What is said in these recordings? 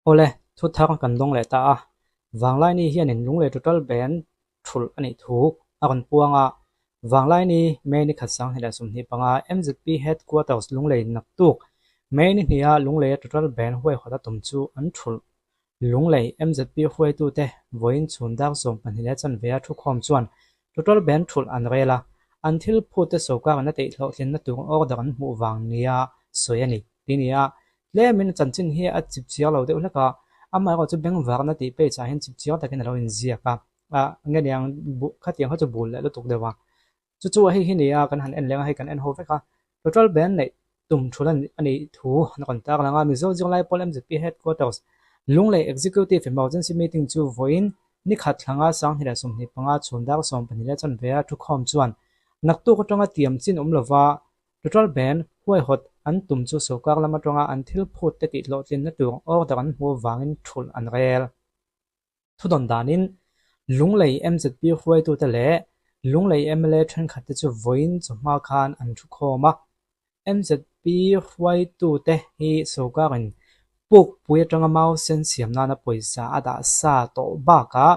Awle, thu thar kan dawng leh ta a, Vanglaini hianin Lunglei Total Band thulh a nih thu a rawn puang a. Vanglaini, May ni khat 2025 MZP Headquarters Lunglei naktuk May ni hniha Lungleia Total Band huaihawt a tum chu an thulh. Lunglei MZP hruaitute vawiin chhun dar 12 leh chanve a thukhawm chuan Total Band thulh an rel a, an thil phute sawrkarin a teihhlawhtlinna tur order an hmuh vang nia sawi a ni. Ti nia, tlemin chanchin hi a chip chiar lo deuh hlek a, amaherawh chu bengvarna tih page ah hian chip chiar takin a lo inziak a, ah nge niang buh khatiang kha chu bul leh lutuk deuh a. Chu chu a hei hi nia kan han en leng a, hei kan en ho vek a, Total Band neih tum thul a nih thu an rawn tar lang a, Mizo Zirlai Pawl MZP Headquarters Lunglei Executive Emergency Meeting chu vawiin ni khat thlanga 2025 chhun dar 12 leh chanve a thukhawm chuan naktuk atanga tiam chin awm lova Total Band huaihawt an tum chu sawrkar lam atanga an thil phut te tih hlawhtlinna tur order an hmuh avangin thulh an rel. Thudawn danin Lunglei MZP hruaitute leh Lunglei mla thenkhatte chu vawiin chawhma khan an thukhawm a. MZP hruaitute hi sawrkarin pukpui atanga mau sen siam nana pawisa a dah sa tawh bakah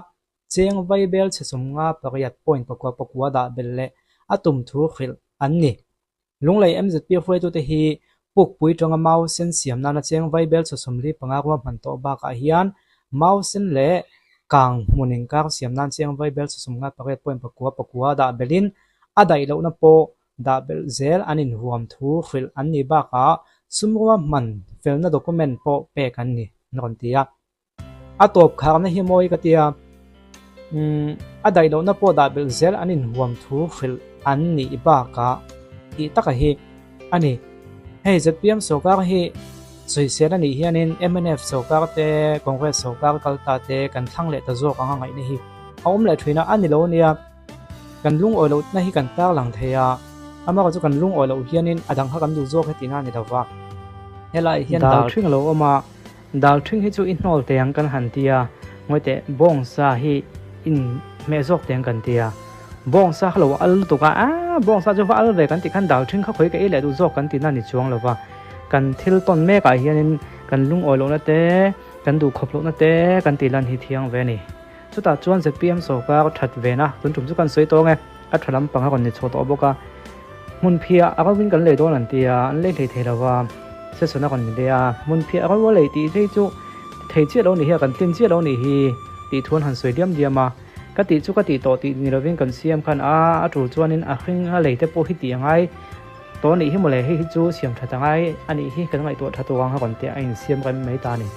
Cheng vaibel chhe 58 point pakua pakua dah belh leh a tum thu hrilh an ni. Lunglei MZP hruaitute hi Pukpui tanga mau sen siam nana cheng vaibel chhe 45 ruahman tawh bakah hian mau sen leh kang hmun inkar siam nan cheng vaibel chhe 58 point pakua pakua dah belhin a daih lohna pawh dah belh zel an inhuam thu hrilh an nih bakah sum ruahman felna document pawh pek an ni, an rawn ti a. A tawp kharna hi mawi ka tia, umm a daih lohna pawh dah belh zel an inhuam thu hrilh an nih bakah tih taka hi a ni. Hei zpm sawrkar hi sawisel a nih hianin mnf sawrkar te Congress sawrkar kal ta te kan thlang leh ta zawk anga ngaihna hi a awm leh thin a, a ni lo nia. Kan lungawi lohna hi kan tar lang thei a, amaherawh chu kan lungawi loh hianin a dang kha kan duh zawk heti na a ni lo va. Helaiah hian dal ṭhing a lo awm a. Dal ṭhing hi chu i hnawl teh ang kan han ti a, ngawi teh bawngsa hi in hmeh zawk teh ang kan ti a, bawngsa kha lo al lutuk a, aaa bawngsa chu va al ve kan tih khan dal ṭhing kha khawi ka ei leh duh zawk kan tihna a ni chuang lo va, kan thil tawn mek ah hianin kan lungawi lohna te, kan duhkhawp lohna te kan tih lan hi thiang ve a ni. Chutah chuan zpm sawrkar that vena tun tum chu kan sawi tawng e, a tha lampang a rawn ni chhuah tawh bawk a, hmunphiah a rovin kan lei dawn an ti a, an lei hlei thei lo va, session a rawn ni leh a, hmunphiah a ro a lei tih phei chu thei chiah lo ni hi a, kan tlin chiah lo ni hi tih thu an han sawi diam diam a, ka tih chu ka tih tawh tih ni lovin kan siam khan a, a tul chuanin a hring a lei te pawh hi tih a ngai tawh a nih hi mawle, hei hi chu siam that a ngai a nih hi kan ngaihtuah tha tur ang a rawn tih a insiam rem mai ta a ni.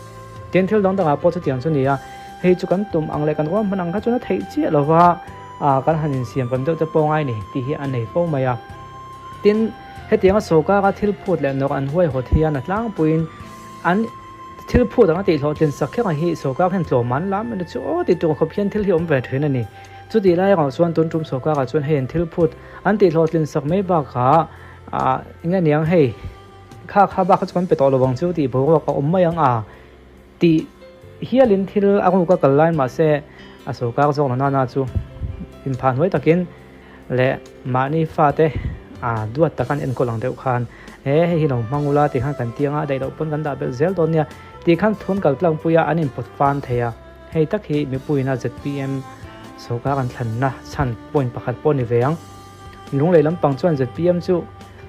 Tin thil dang dangah pawh chutiang chu ni a, hei chu kan tum ang leh kan ruahman ang kha chuan a theih chiah lo va, ah kan han insiam rem deuh te pawh ngai ni tih hi a nei fo mai a. Tin, hetianga sawrkara thil phut leh nawrh an huaihawt hian a tlangpuiin an thil phut ang a tihhlawhtlin sak kher ang hi sawrkar hian tlawm an lam emaw chu aw tih tur khawp hian thil hi awm ve thin a ni. Chutih lai erawh chuan tun tum sawrkarah chuan hei an thil phut an tihhlawhtlin sak mai bakah ah eng nge niang hei, Kha kha bak kha chu kan pe tawh lo vang chu tih boruak a awm mai ang a tih hialin thil a ruk a kal lai mahse a sawrkar zawk na nana chu inphah hnuai takin leh mahni fate a duat tak an enkawl ang deuh khan he hei hi lo hmang ula tih khan kan tiang a daih loh pawn kan dah belh zel dawn nia tih khan thun kal tlang pui a an inpawt fan thei a hei tak hi mipuiin a zpm sawrkar an thlanna chhan point pakhat pawh a ni ve ang. Lunglei lampang chuan zpm chu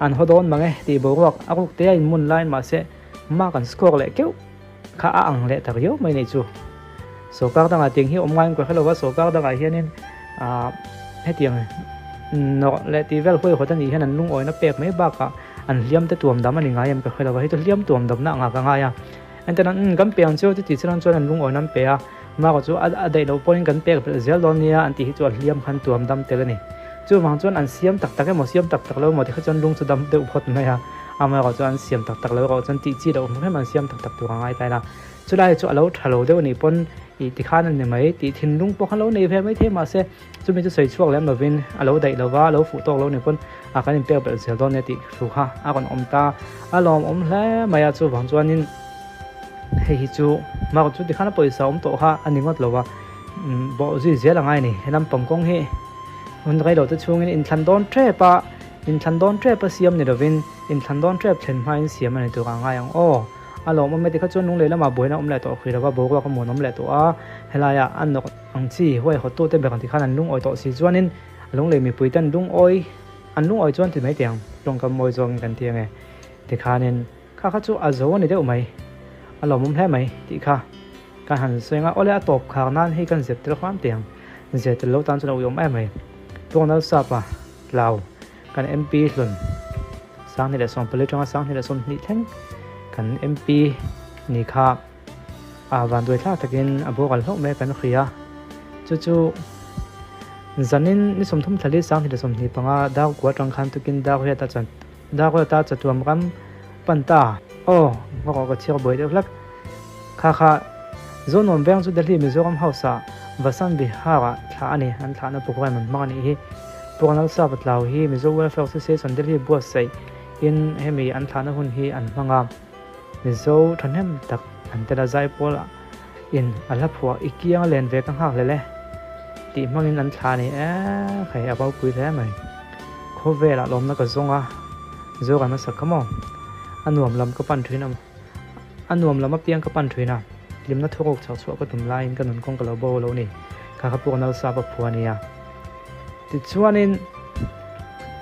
an haw dawn mang e tih boruak a ruk te a inmun lai mahse mark an score leh keuh kha a ang leh ta riau mai nei chu. Sawrkar dangah tiang hi awm ngaiin ka hre lo va, sawrkar dangah hianin ah hetiang nawrh leh tih vel huaihawt a nih hian an lungawina pek mai bakah an hliam te tuam dam a ni ngai em ka hre lo va, hei chu hliam tuam damna angah ka ngai a. Enten an umm kan pe ang chu chuti chuan chuan an lungawina an pe a, mark chu a daih loh pawhin kan pek belh zel dawn nia an tih hi chu a hliam khan tuam dam tel a ni. Chuvang chuan an siam tak tak emaw siam tak tak lo emaw tikha chuan lung chu dam deuh phawt mai a, amaherawh chu an siam tak tak lo erawh chuan tih chi loh hmu em an siam tak tak tur a ngai ta ila. Chulai chu a lo tha lo deuh a nih pawn ih tikhan a ni mai tih thinlung pawh khan lo nei ve mai thei mahse chumi chu sawi chhuak lem lovin a lo daih lova a lo fuh tawk lo nih pawn a kan inpek belh zel dawn nia tih thu kha a rawn awm ta a lawmawm hle mai a chuvang chuanin hei hi chu mark chu tikhan a pawisa awm tawh kha a ni ngawt lo va bawh zui zel a ngai a ni he lampang kawng hi hun rei lo te chhungin inthlan dawn tep a inthlan dawn tep a siam ni lovin inthlan dawn tep thlen hmain siam a ni tur a ngai ang aw. A lawmawm e tikha chuan lunglei lamah buaina awm leh tawh hrih lova boruak a muanawm leh tawh a, helaiah a nawk ang chi huaihawt tute ber ang tikhan an lungawi tawh si chuanin lunglei mipui ten lungawi an lungawi chuan ti mai teh ang tawngkam mawi zawngin kan ti ange tikhanin kha kha chu a zo a ni deuh mai a lawmawm hle mai tih kha kan han sawi anga awle a tawp khar nan hei kan zep tel hram teh ang zep tel lo tan chuan a uiawm em mai Tuangnalsapa Tlau. Kan MP hlun Sanghnih leh Sawmpali atanga Sanghnih leh Sawmhnih thleng kan MP ni kha a vanduai thlak takin a boral hlauh mai a kan hria. Chu chu zanin ni sawmthum thlali Sanghnih leh 25 Darkua atang khan tukin Darriata chan Darriata chatuam ram pan ta. Aw ngawk ka chhiar buai deuh hlek. Kha kha Zonuam veng chu Delhi Mizoram House ah Vasant Vihar ah thlah a ni, an thlahna program an hmang a nih hi. Purnal Sap Tlau hi Mizo Welfare Association Delhi buatsaih in hemi an thlahna hun hi an hmang a, Mizo thahnem tak an tel a, Zaipawl in a hla phuah i kiang a len ve ka nghak hlel e tih hmangin an thlah a ni e, hei a ropui hle mai. Khawvelah lawmna ka zawng a, Zoram a sak kha maw? A nuam lam ka pan thin a. A nuam lam apiang ka pan thin a, hlimna thuruk chhak chhuah ka tum laiin ka nun kawng ka lo bo lo ni, kha kha pawh Nalsap a phua nia. Tichuanin,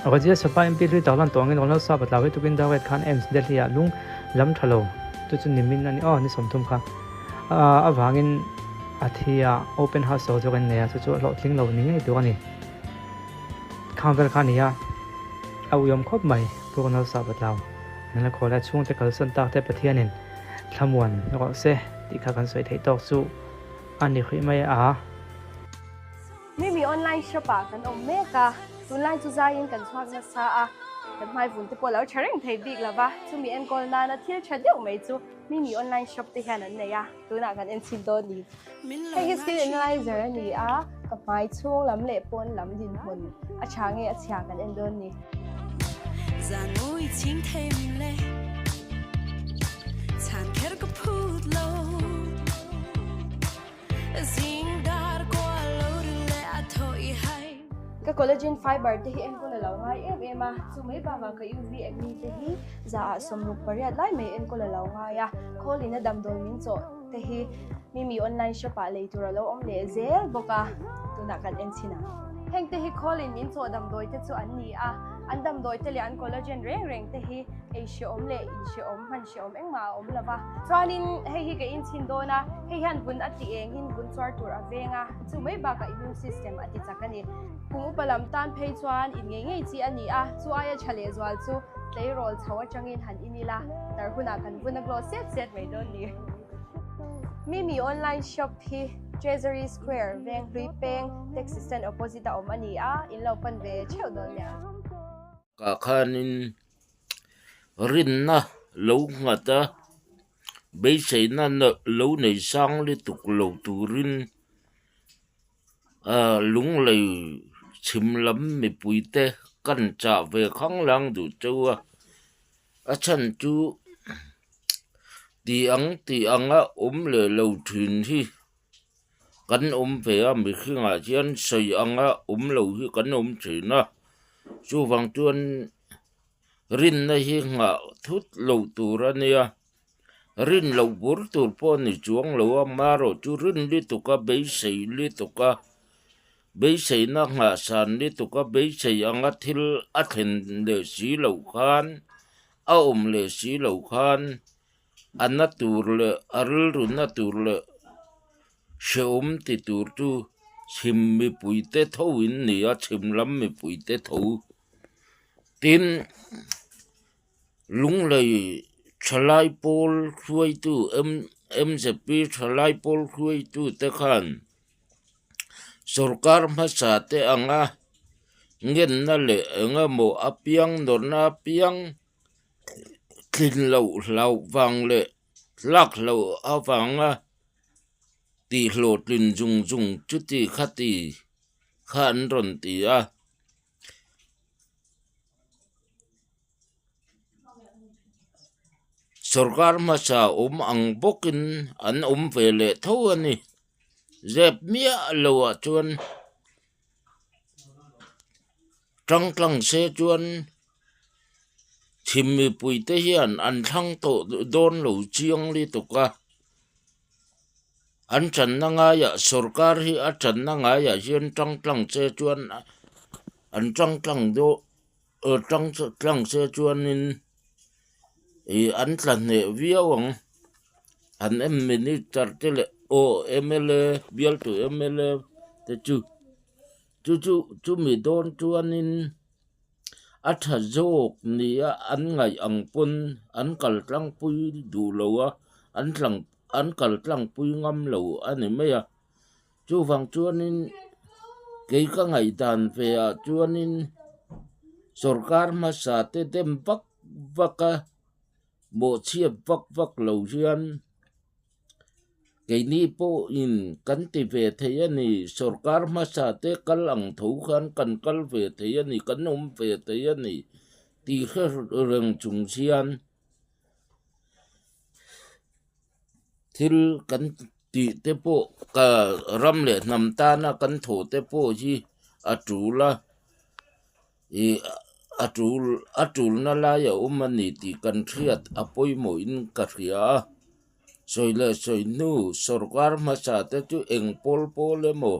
Rajya Sabha MP hlui tak lan tawh angin Ronalsap a tlau hi tukin Dawet khan AIIMS Delhi ah lung lam tha lo chu chu nimin a ni aw ni 30 kha avangin a thi a open heart surgery an nei a chu chu a hlawhtling lo ni ngei tur a ni. Khang vel kha a ni a, a uiawm khawp mai Pu Ronalsap a tlau. An la khawl a, chhungte kalsan tak te Pathianin thlamuan rawh se tih kha kan sawi theih tawk chu a ni hrih mai a. Mimi online shop ah kan awm mek a, tunlai chu zaiin kan chhuak nasa a, kan hmai vun te pawh lo tha reng thei bik lova, chumi enkawl nana thil tha deuh mai chu Mimi online shop te hian an nei a, tunah kan en chhin dawn ni. Hei hi skin analyzer a ni a, ka hmai chhung lam leh pawn lam dinhmun a tha nge a chhia kan en dawn ni. Ka collagen fiber te hi enkawl a lo ngai em em a, chu mai bakah ka UV acne te hi za ah 68 lai mai enkawl a lo ngai a, khawlin a damdawi min chawh te hi Mimi online shop ah lei tur a lo awm leh zel bawk a, tunah kan en chhin ang. Heng te hi khawlin min chawh damdawi te chu an ni a, an damdawi te leh an collagen reng reng te hi ei hrehawm leh in hrehawm hman hrehawm engmah a awm lo va. Chuanin hei hi ka inchhin dawn a, hei hian vun a ti engin vun chuar tur a veng a, chu mai bakah immune system a ti chak a ni. Kum upa lam tan phei chuan in ngei ngei chi a ni a, chu aia tha leh zual chu tleirawl chho atangin han in ila, tar hunah kan vun a glow set set mai dawn ni. Mimi online shop hi Treasury Square veng hlui peng taxi stand opposite a awm a ni a, in lo pan ve theuh dawn nia. Kah khanin rinna lo nghat a, beiseina lo nei sang lutuk lo turin ah lunglei chhim lam mipuite kan chah ve khanglang duh cheu a, a chhan chu tih ang tih anga awm leh lo thin hi. Kan awm ve a, mihringah hian sawi anga awm lo hi kan awm thin a, chuvang chuan rinna hi nghah thut lo tur a nia, rin loh bur tur pawh a ni chuang lo a, marawh chu rin lutuk a beisei lutuk a, beiseina nghah san lutuk a, beisei anga thil a thlen leh si loh khan a awm leh si loh khan. A na tur leh a rilru na tur leh hrehawm ti tur chu chhim mipui te tho in ni a chhim lam mipui te tho tin lunglei thalai pawl hruaitu M_Z_P thalai pawl hruaitu te khan sawrkar hmasa te anga ngenna leh engemaw apiang nawrhna apiang. Tlin loh hlauh vang leh tlak loh avanga tihhlawhtlin zung zung chuti khati kha an rawn ti a. Sorkar hmasa awm ang bawkin an awm ve leh tho a ni. Zep miah loah chuan tangtlang se chuan. Chhim mipuite hian an thlang tawh dawn lo chiang lutuk a, an channa ngaiah sorkar hi a channa ngaiah hian tang tlang che chuan an tang tlang dawn tang tlang che chuanin ih an tla hneh viau ang an em minister te leh aw mla bialtu mla te chu chu chu chumi dawn chuanin. A tha zawk nia an ngaih ang pawn an kal tlangpui duh lo a, an tlang an kal tlangpui ngam lo a ni mai a. Chuvang chuanin kei ka ngaihdan ve ah chuanin sorkar hmasa te dem vak vak a, mawhchhiat vak vak lo hian. Keini pawhin kan ti ve thei a ni, sorkar hmasa te kal ang tho khan kan kal ve thei a ni, kan awm ve thei a ni tih hre reng chung hian thil kan tih te pawh ka ram leh hnam tana kan thawh te pawh hi a tul a. Ih a tul a tulna lai a awm a ni tih kan hriat a pawimawhin ka hria a, sawi leh sawi hnu sorkar hmasa te chu eng pawl pawl emaw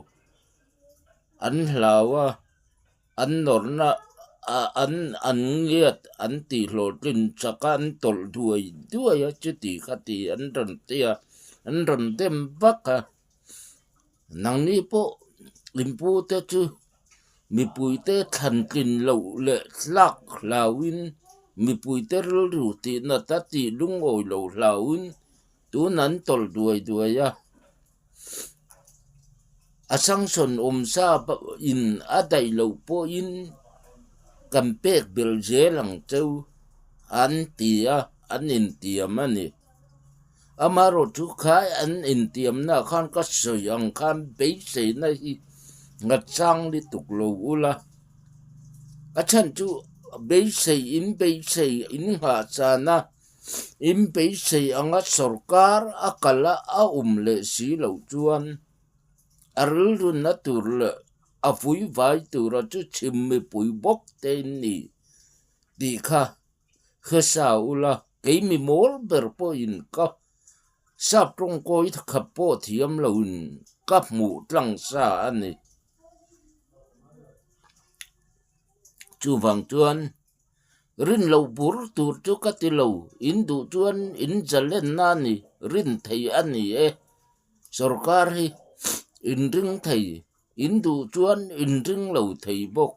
an hlau a, an nawrhna ah an an ngiat an tih hlawhtlin chak a an tawlh duai duai a chuti kha ti an rawn ti a, an rawn dem vak a, nangni pawh inpu te chu. Mipuite thlantlin loh leh hlak hlauin, mipuite rilru tihnat a tih lungawi lo hlauin tun an tawlh duai duai a. A sanction awmsa in a daih loh pawhin kan pek belh zel ang cheu an ti a, an intiam a ni. Amaherawhchu kha an intiamna khan ka sawi ang khan beiseina hi ngachang lutuk lo ula, a chhan chu beisei in beisei in nghah chana in beisei anga sorkar a kal a a awm leh si loh chuan a rilruna tur leh a vui vai tura chu chhim mipui bawk te in ni tih kha. Hresa ula, kei mi mawl ber pawhin ka sap tawngkawi khat pawh thiam loin ka hmuh tlang sa a ni. Chuvang chuan rin loh bur tur chu ka ti lo, in duh chuan in zalenna a ni, rin thei a ni e. Sorkar hi in ring thei, in duh chuan in ring lo thei bawk.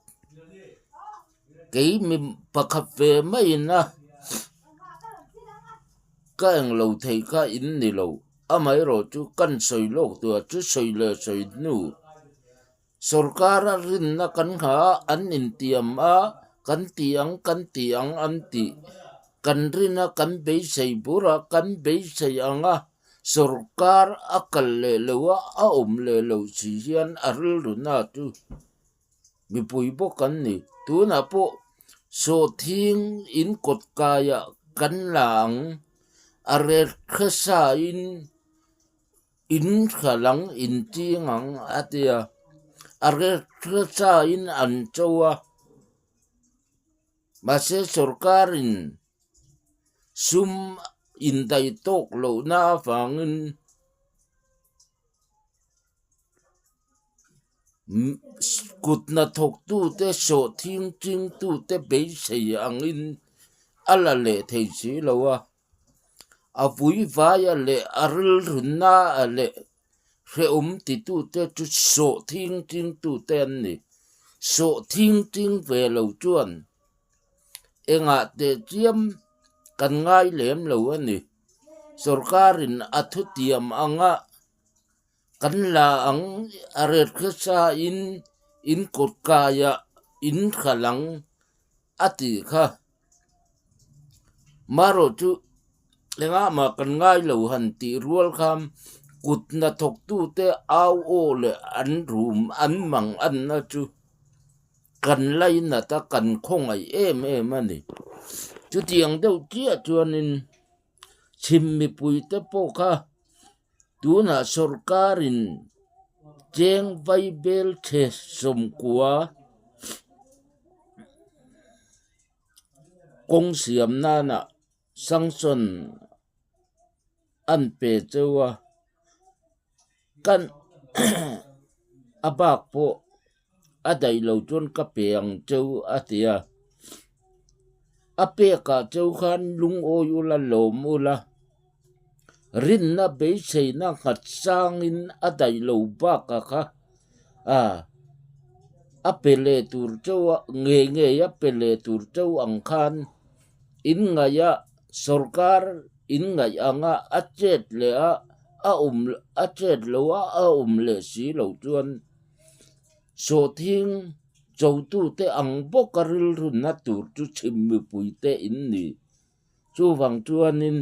Kei mi pakhat ve maiin a ka englo thei kha in ni lo, amaherawh chu kan sawi lawk tur chu sawi leh sawi hnu sorkar a rinna kan nghah a an intiam a kan ti ang kan ti ang an tih kan rin a kan beisei bur a kan beisei ang a sorkar a kal leh lo a a awm leh lo si hian a rilru na chu. Mipui bawk an ni. Tunah pawh sawhthing in kawt kaiah kan la ang. A ret hresa in in hral ang, in ching ang a ti a. A ret hresa in an cho a. Mahse sorkarin sum indaih tawk lohna avangin Kut hnathawktute sawhthing chingtute beisei angin a la leh thei si lo a, a vuivaia leh a rilruna leh hrehawm titute chu sawhthing chingtute an ni. Sawhthing ching ve lo chuan engah teh chiam kan ngai lem lo a ni. Sorkarin a thutiam anga Kan la ang a ret hresa in in kawt kaiah in hral ang a tih kha. Marawh chu engah mah kan ngai lo han tih rual khan kut hnathawktute au aw leh an rum an mang anna chu kan lainat a kan khawngaih em em a ni. Chutiang deuh chiah chuanin chhim mipuite pawh kha Tunah sorkarin cheng vaibel chhe sawmkua Kawng siam nana sanction an pe cheu a, kan a bak pawh a daih lo chuan ka pe ang cheu a ti a. A pekah cheu khan lungawi ula lawm ula, rinna beiseina nghat sangin a daih lo bakah kha a a pe leh tur cheu a ngei ngei a pe leh tur cheu ang khan in ngaih a sorkar in ngaih anga a chet leh a a awm a chet lo a a awm leh si lo chuan sawhthing chotute ang bawka rilrunna tur chu chhim mipuite in ni. Chuvang chuanin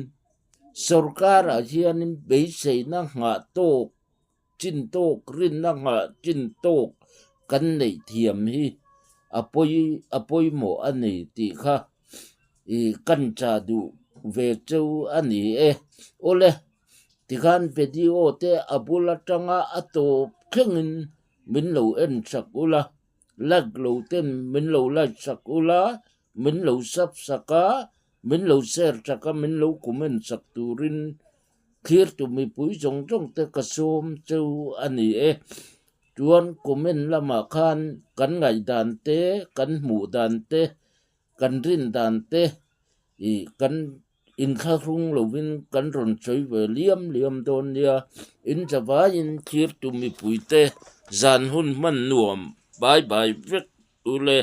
sorkarah hianin beiseina nghah tawk chin tawk rinna nghah chin tawk kan neih thiam hi a pawi a pawimawh a ni tih kha ih kan cha duh ve cheu a ni e. Awle tikhan video te a bul atanga a tawp thlengin min lo en sak ula, like lo ten min lo like sak ula, min lo sub sak a, min lo share sak a, min lo comment sak turin Thirtu mipui zawng zawng te ka sawm cheu a ni e. Chuan comment lamah khan kan ngaihdan te, kan hmuh dan te, kan rin dan te ih kan inthlahrung lovin kan rawn sawi ve liam liam dawn nia. In zavaiin thirtu mipui te zan hun hman nuam bai bai vek ule.